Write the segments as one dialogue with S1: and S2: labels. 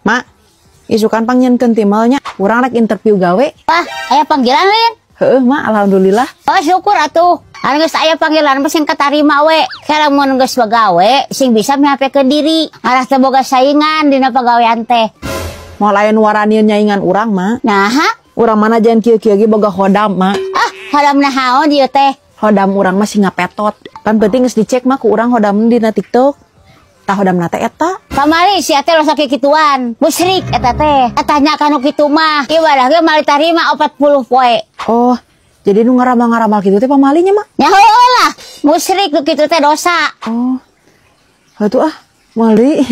S1: Mak, isukan pangnyieunkeun timelnya, urang rek interview gawe.
S2: Wah, aya panggilan lain?
S1: Heeh, Mak, alhamdulillah.
S2: Oh, syukur atuh. Anu geus aya panggilan mah sing katarima we. Kala mun geus bagawe sing bisa mihapekeun diri. Ngarah teu boga saingan dina pagawean teh.
S1: Moal aya nu waranieun nyaingan urang, Mak.
S2: Naha?
S1: Urang mana jangan kieu-kieu ge boga khodam, Mak.
S2: Ah, khodam naon ieu teh?
S1: Khodam urang mah sing ngapetot. Pan penting geus dicek mah ku urang khodam dina TikTok. Tah khodamna teh eta.
S2: Pamali sia teh losa kikituan. Musyrik eta teh. Tanya kanu kitu mah. Ibadah ge moal ditarima 40 poe.
S1: Oh, jadi nu ngaramal-ngaramal kitu teh pamalinya, Mak?
S2: Nya heueuh lah. Musyrik nu kitu teh dosa.
S1: Oh. Heuh ah, moal deui.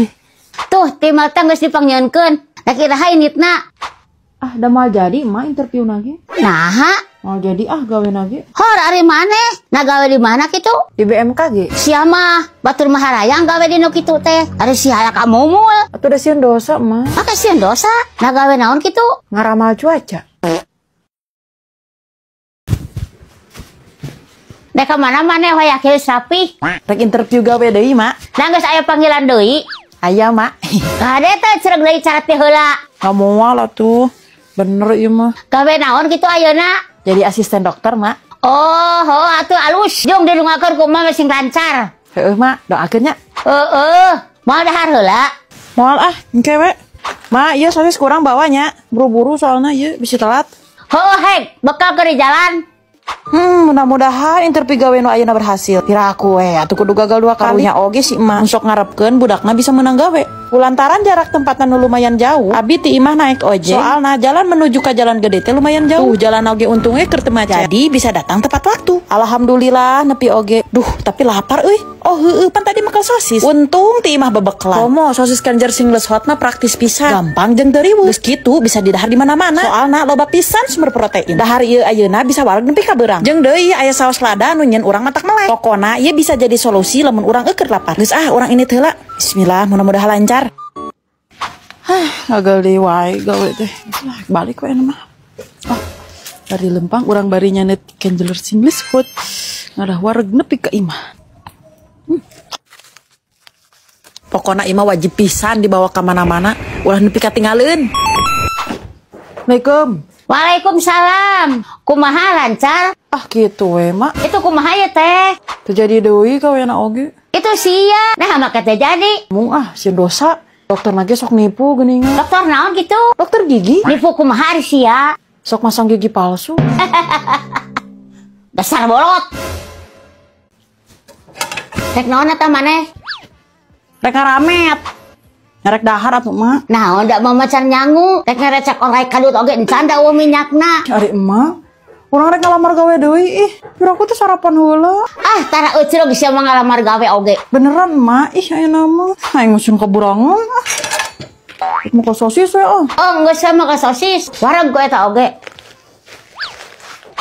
S2: Tuh, timal teh geus dipangnyieunkeun. Da kiraha initna.
S1: Ah, da moal jadi, Mak, interview nage.
S2: Naha?
S1: Moal jadi ah gawe nage.
S2: Hor ari maneh? Na gawe di mana kitu?
S1: Di BMKG.
S2: Sia mah batur mah harayang gawe di nu kitu teh. Ari sia ka mumul.
S1: Atuh da sieun dosa, Mak.
S2: Maka sieun dosa? Na gawe naon kitu?
S1: Ngaramal cuaca.
S2: Dek ka mana maneh hoyak geus rapih?
S1: Rek interview gawe deui, Mak.
S2: Da geus aya panggilan deui?
S1: Aya, Mak.
S2: Kade teh cereg deui carat teh heula.
S1: Kamoal atuh. Bener ieu mah.
S2: Gawe naon kitu ayeuna?
S1: Jadi asisten dokter, Mak.
S2: Oh, oh atuh alus. Jung didungakeun ku mah sing lancar.
S1: Heeh, Mak. Doakeun nya.
S2: Heeh. Moal dahar heula.
S1: Moal ah, engke we. Mak, ieu sosis kurang bawanya. Buru-buru soalna ieu bisi telat.
S2: Heuh, hek, bekal ke di jalan.
S1: Mudah-mudahan interview gawe nu ayeuna berhasil. Piraku we, atuh kudu gagal 2 kali. Karunya oge si emak sok ngarepkeun budakna bisa menang gawe. Kulantaran jarak tempatna nu lumayan jauh, abi ti imah naik ojek. Soalna jalan menuju ke jalan gede teh lumayan jauh. Tuh, jalan oge untungnya keur teu macet. Jadi bisa datang tepat waktu. Alhamdulillah nepi oge. Duh, tapi lapar euy. Oh heueuh, pan tadi makan sosis. Untung ti imah bebeklan. Komo sosis Kenjer Singless Hot mah praktis pisan. Gampang jeung teu riweuh. Geus kitu bisa didahar di mana-mana. Soalna loba pisan sumber protein. Dahar ieu ayeuna bisa wareg nepi ka beurang. Jeung deui aya saos lada nu nyen urang matak melek. Pokona ieu bisa jadi solusi lamun urang eueuh lapar. Geus ah urang ini teh heula. Bismillah, mudah-mudahan lancar. Hah, gagal deui wae gawe teh. Lah, balik we mah. Oh, dari lempang urang bari nyanet Kenjeler Singless Hot. Ngadah wareg nepi ka imah. Pokona imah wajib pisan dibawa ka mana-mana, ulah nepi katinggaleun. Assalamualaikum.
S2: Waalaikumsalam. Kumaha lancar?
S1: Ah kitu we, Mak.
S2: Itu kumaha ya teh?
S1: Terjadi deui kawena oge.
S2: Itu sia. Nah, make teh jadi.
S1: Mung ah sieun dosa. Dokter nage sok nipu geuningan.
S2: Dokter naon gitu?
S1: Dokter gigi.
S2: Nipu kumaha ari sia?
S1: Sok masang gigi palsu.
S2: Dasar bolot. Rek naon eta maneh?
S1: Rek ngaramet. Ngerek dahar atuh, Mak.
S2: Naon da mah macan nyangu. Rek ngerecek orai kadut oge encan da eueuh minyakna.
S1: Ari emak, urang rek ngalamar gawe deui ih. Piraku teh sarapan heula.
S2: Ah, tara euceureuh sia mah ngalamar gawe oge.
S1: Beneran, Mak. Ih, ayeuna mah aing musim kaburangan. Ah. Mau ke sosis we ah.
S2: Oh, geus mah ke sosis. Wareg ku eta oge.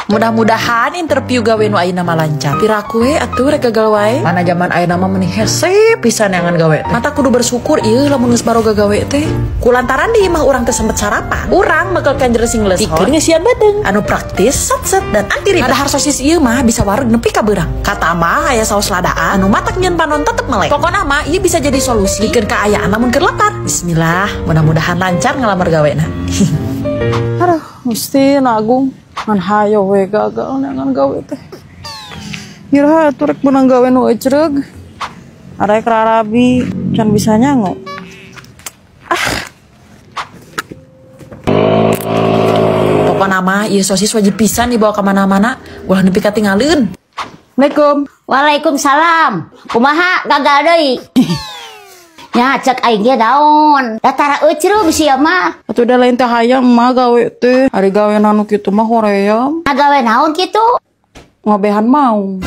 S1: Mudah-mudahan interview gawe nu ayeuna mah lancar. Piraku we atuh rek gagal wae. Mana zaman ayeuna mah meuni hese pisan neangan gawe teh. Mata kudu bersyukur ieu lamun geus baroga gawe teh. Kulantaran di imah urang teh sempet sarapan. Urang mekel Kenjer Singless Hot. Pikeun ngeusian beuteung. Anu praktis, satset dan anti ribet. Dahar sosis ieu mah bisa wareg nepi ka beurang. Katama aya saos ladaan anu matak nyeun panon tetep melek. Pokona mah ieu bisa jadi solusi pikeun kaayaan lamun keur lapar. Bismillah, mudah-mudahan lancar ngalamar gawena. Aduh, Gusti Agung. Ngan hayo we gagal neangan gawe teh. Iraha atuh rek meunang gawe nu ecreug. Arek rarabi can bisa nyangu. Ah. Pokona mah ieu sosis wajib pisan dibawa ka mana-mana, ulah nepi katinggaleun. Assalamualaikum.
S2: Waalaikumsalam. Kumaha gagal deui? Nya cek aing ge daun. Da tara eucreug sia mah.
S1: Atuh da lain teh hayang mah gawe teh. Ari gawe nu kitu mah hoream.
S2: Gawe naon kitu?
S1: Ngabehan mau.